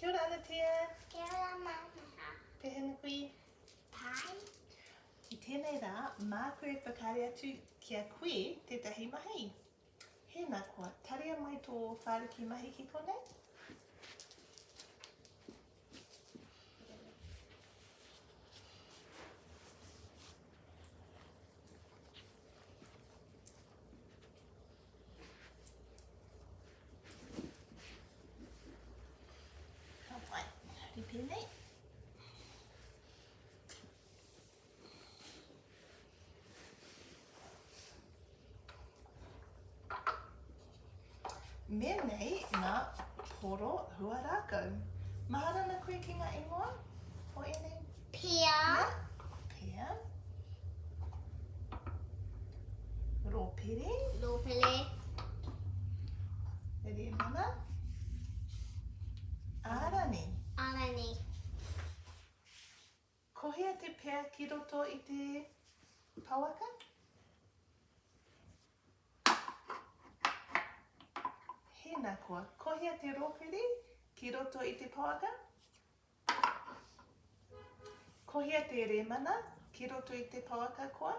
Kia ora Anatea. Kia ora Mama. Pēhea ana koe? Pai. I tēnei rā, māku e whakaari atu ki a koe tētahi mahi. Hēnā koa, taria mai tō whāriki mahi ki konei. Ka pai, haere pēnei. Me nei ngā poro hua rākau. Mahara ana koe ki ngā ingoa o ēnei? Pia. Pia. Rōpere. Rōpere. Rēmana. Ārani. Ārani. Kohia te pea ki roto i te pouaka? Hēnā koa, kohia te rōpere ki roto i te pouaka? Kohia te rēmana ki roto i te pouaka koa?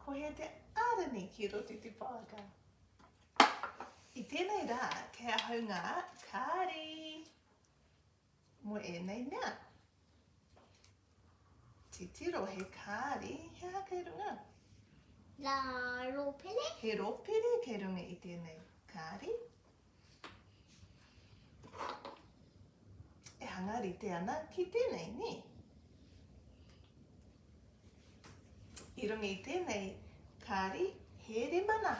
Kohia te ārani ki roto i te pouaka? I tēnei rā, kei ahau ngā kāri mō ēnei mea. Titiro, he kāri, he aha kei runga? Rā rōpere. He rōpere kei runga i tēnei kāri. E hanga rite ana ki tēnei, nē? I runga i tēnei kāri, he remana.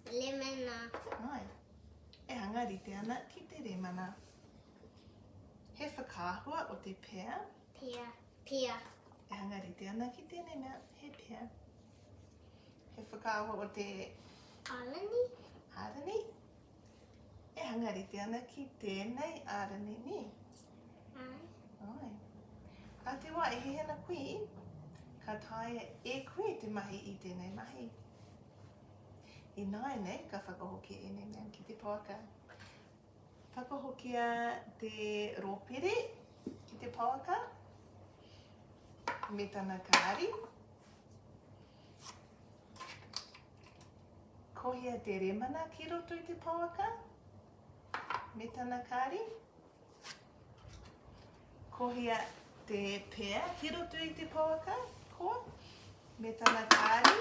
Remana. Ai. E hanga rite ana ki te remana. He whakaahua o te pea. Pea. Pea. E hanga rite ana ki tēnei mea, he pea. He whakaahua o te... Ārani. Ārani. E hanga rite ana ki tēnei ārani, nē? Ai. Ai. A te wā e hehe ana koe, ka taea e koe te mahi i tēnei mahi. Ināianei ka whakahokia ēnei mea ki te pouaka. Whakahokia te rōpere ki te pouaka me tana kāri. Kohia te remana ki roto i te pouaka me tana kāri. Kohia te pea ki roto i te pouaka, koa, me tana kāri.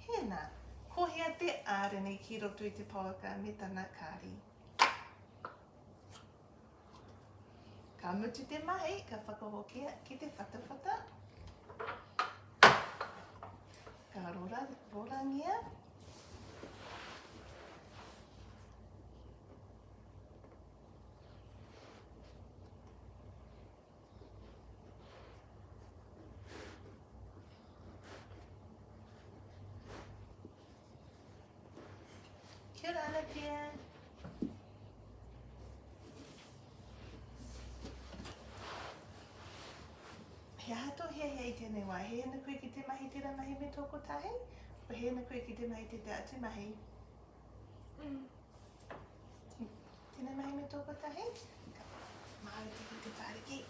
Hēnā, kohia te ārani ki roto i te pouaka me tana kāri. Ka mutu te mahi, ka whakahokia ki te whatawhata. Ka rora, rorangia. Kia ora, Anakia. He aha tō hiahia i tēnei wā? He ana koe ki te mahi tērā mahi me tō kotahi? O he ana koe ki te mahi tētā atu mahi? Mm. Tēnei mahi me tō kotahi? Māu te ki te whāriki.